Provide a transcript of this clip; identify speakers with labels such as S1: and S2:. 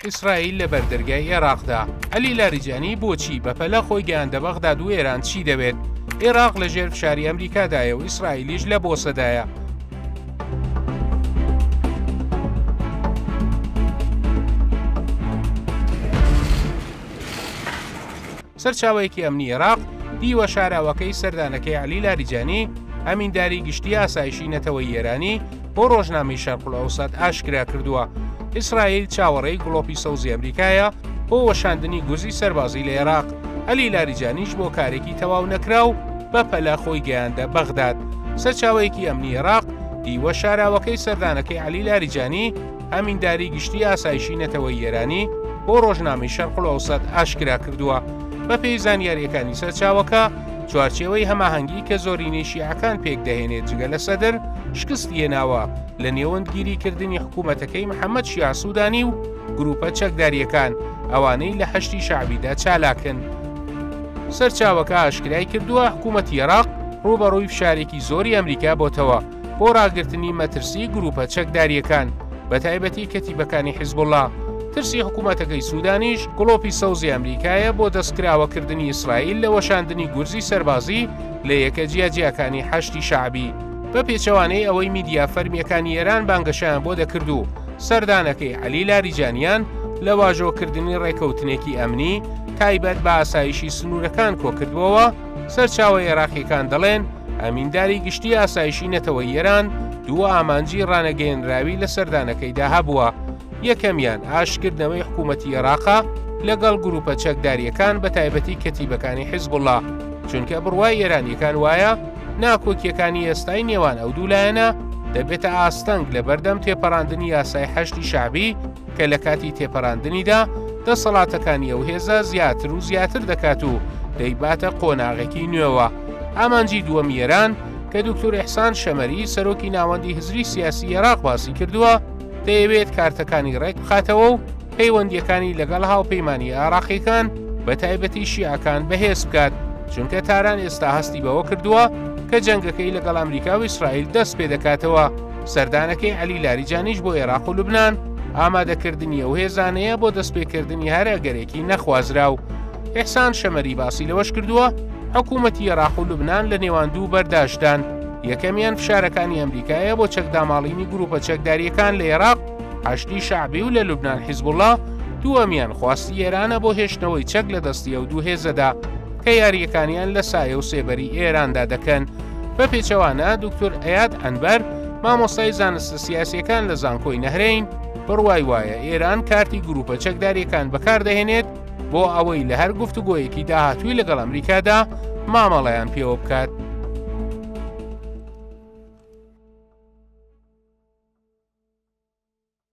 S1: ئیسرائیل لە بەردەرگای ئێراقدا. عەلی لاریجانی بۆچی بەپەلە خۆی گەیاندە بەغداد و ئێران چی دەوێت؟ ئێراق لەژێر فشاری ئەمریکادایە و ئیسرائیلیش لە بۆسەدایە. سەرچاوەیەکی ئەمنی عێراق دیوە شاراوەکەی سەردانەکەی عەلی لاریجانی، ئەمینداری گشتی ئاسایشی نەتەوەیی ئێرانی بۆ ڕۆژنامەی شەرقولئەوسەت ئاشکرا کردووە. ئیسرائیل چاوەڕێی گڵۆپی سەوزی ئەمریکایە بۆ وەشاندنی گورزی سەربازی لە عێراق، عەلی لاریجانیش بۆ کارێکی تەواو نەکراو بە پەلە خۆی گەیاندە بەغداد. سەرچاوەیەکی ئەمنی عێراق دیوە شاراوەکەی سەردانەکەی عەلی لاریجانی، ئەمینداری گشتی ئاسایشی نەتەوەیی ئێرانی بۆ ڕۆژنامەی شەرقولئەوسەت ئاشکرا کردووە. بەپێی زانیارییەکانی سەرچاوەکە، چوارچێوەی هەماهەنگی کە زۆرینەی شیعەکان پێکدەهێنێت جگە لە سەدر، شکستی هێناوە لە نێوەندگیری کردنی حکوومەتەکەی محەممەد شیاع سوودانی و گرووپە چەکدارییەکان، ئەوانەی لە حەشدی شەعبیدا چالاکن. سەرچاوەکە ئاشکرای کردووە، حکوومەتی عێراق ڕووبەڕووی فشارێکی زۆری ئەمریکا بۆتەوە، بۆ ڕاگرتنی مەترسی گروپە چەکدارییەکان، بەتایبەتی کەتیبەکانی حیزبوڵڵا. ترسی حکومەتەکەی سودانیش گڵۆپی سەوزی ئەمریکایە بۆ دەستکراوەکردنی ئیسرائیل لە وەشاندنی گورزی سەربازی لە یەکە جیاجیاکانی حەشدی شەعبی، بە پێچەوانەی ئەوەی میدیا فەرمییەکانی ئێران بانگەشەیان بۆ دەکرد و سەردانەکەی عەلی لاریجانیان لە واژۆکردنی ڕێکەوتنێکی ئەمنی تایبەت بە ئاسایشی سنوورەکان کۆکردبۆوە، سەرچاوە ئێراقییەکان دەڵێن، ئەمینداری گشتی ئاسایشی نەتەوەی ئێران دوو ئامانجی ڕانەگەیەنراوی لە سەردانەکەیدا هەبووە، یەکەمیان ئاشتکردنەوەی حکوومەتی ئێراقە لەگەڵ گرووپە چەکدارییەکان بەتایبەتی کەتیبەکانی حیزبوڵڵا، چونکە بڕوای ئێرانییەکان وایە ناکۆکییەکانی ئێستای نێوان ئەو دوو لایەنە دەبێتە ئاستەنگ لەبەردەم تێپەڕاندنی یاسای حەشدی شەعبی کە لە کاتی تێپەراندنیدا دەسەڵاتەکانی ئەو هێزە زیاتر و زیاتر دەکات و دەیباتە قۆناغێکی نوێوە. ئامانجی دووەمی ئێران کە دکتور ئیحسان شەمەری سەرۆکی ناوەندی هزری سیاسی عێراق باسی کردووە، دەیەوێت کارتەکانی ڕێک بخاتەوە و پەیوەندییەکانی لەگەڵ هاوپەیمانی عێراقیەکان بە تایبەتی شیعەکان بەهێز بکات، چونکە تاران ئێستا هەستی بەوە کردووە کە جەنگەکەی لەگەڵ ئەمریکا و ئیسرائیل دەست پێ دەکاتەوە. سەردانەکەی عەلی لاریجانیش بۆ ئێراق و لوبنان ئامادەکردنی ئەو هێزانەیە بۆ دەستپێکردنی هەر ئەگەرێکی نەخوازراو. ئیحسان شەمەری باسی لەوەش کردووە، حکوومەتی ئێراق و لوبنان لە نێوان دوو بەرداشدان، یەکەمیان فشارەکانی ئەمریکایە بۆ چەکداماڵینی گرووپە چەکدارییەکان لە ئێراق، حەشدی شەعبی و لە لوبنان حیزبوڵڵا، دووەمیان خواستی ئێرانە بۆ هێشتنەوەی چەک لە دەستی ئەو دوو هێزەدا کە یارییەکانیان لە سایە و سێبەری ئێراندا دەکەن. بە پێچەوانە دکتۆر ئەیاد عەنبەر، مامۆستای زانستە سیاسییەکان لە زانکۆی نەهرەین، بڕوای وایە ئێران کارتی گرووپە چەکدارییەکان بەکاردەهێنێت بۆ ئەوەی لە هەر گفتوگۆیەکی داهاتووی لەگەڵ ئەمریکادا مامەڵەیان پێوە بکات.